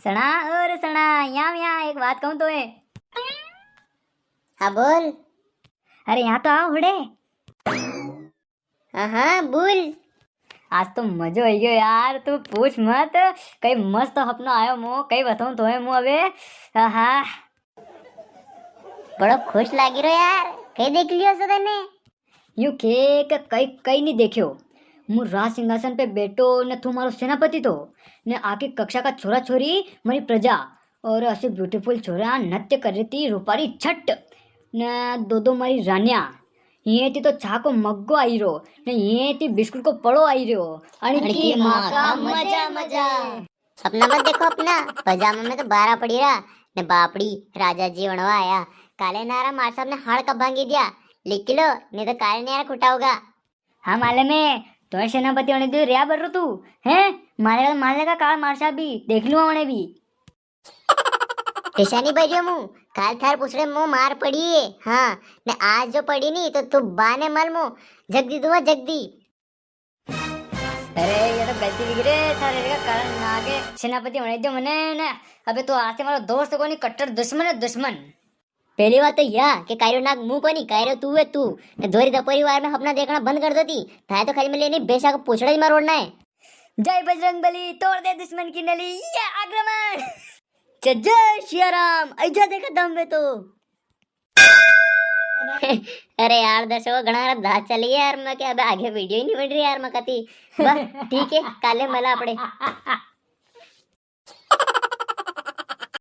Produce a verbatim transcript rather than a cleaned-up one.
सणा, और सणा, यहाँ, यहाँ एक बात कहूँ तो है। हाँ, बोल। अरे, यहाँ तो आओ हुड़े। हाँ, हाँ, बोल। आज तो मजो आई गयो यार, तू पूछ मत। कई मस्त सपनो आयो मो, कई बताऊं तो है मु अबे। आहा। बड़ो खुश लागी रो यार, कई देख लियो सो तने? यूं खे के कई, कई नी देख्यो। मु राज सिंहासन पे बैठो ने तू मारो सेनापति तो, ने आखी कक्षा का छोरा छोरी मारी प्रजा, और असे beautiful छोरा नृत्य कर रही थी रूपारी छट, ने दो दो मारी रानिया। ये थी तो चा को मग्गो आई रो, ने ये थी बिस्कुट को पड़ो आई रो। अणकी माँ का मजा मजा। सपना मत देखो अपना, पजामा में तो बारा पड़ी रहा, ने बापड़ी राजा जी वणवा आया। काले नारा मार साहब ने हाड़ का भांगी दिया, लिख लो, नी तो काले नारा खुटा होगा। हाँ मालूम है, तो सेनापति वणे दियो रिया बर तू, हैं? मारेगा तो मार लेगा काला मार साहब भी, देख लूँ वणे भी। टेशा नी भरियो मु, काल थार पूछड़े मो मार पड़ी है, हाँ, ने आज जो पड़ी नी तो तू बाने मल मो, जगदी दुआ जगदी। अरे, ये तो गलती दिख रे, थारे का कारण ना आगे सेनापति होने दो मने ने। अबे तो आज से मारो दोस्त कोनी, कट्टर दुश्मन है, दुश्मन। पहली बात तो या कि कायरो नाग मु कोनी, कायरो तू है तू। ने दोरी दपोरी वार में सपना देखना बंद कर दो ती। थाए तो खाली मिले नहीं, बेशक पूछड़ा ही मार ओढ़ना है। जय बजरंग बली, तोड़ दे दुश्मन की नली, ये आक्रमण। जय जय सिया राम, ऐजा देखा दम वे तो। अरे यार दर्शकों, घणा रा दांत चली गया यार, मैं क्या अबे आगे video ही नहीं बन रही यार, मैं कती। बस ठीक है, काले मला आपड़े।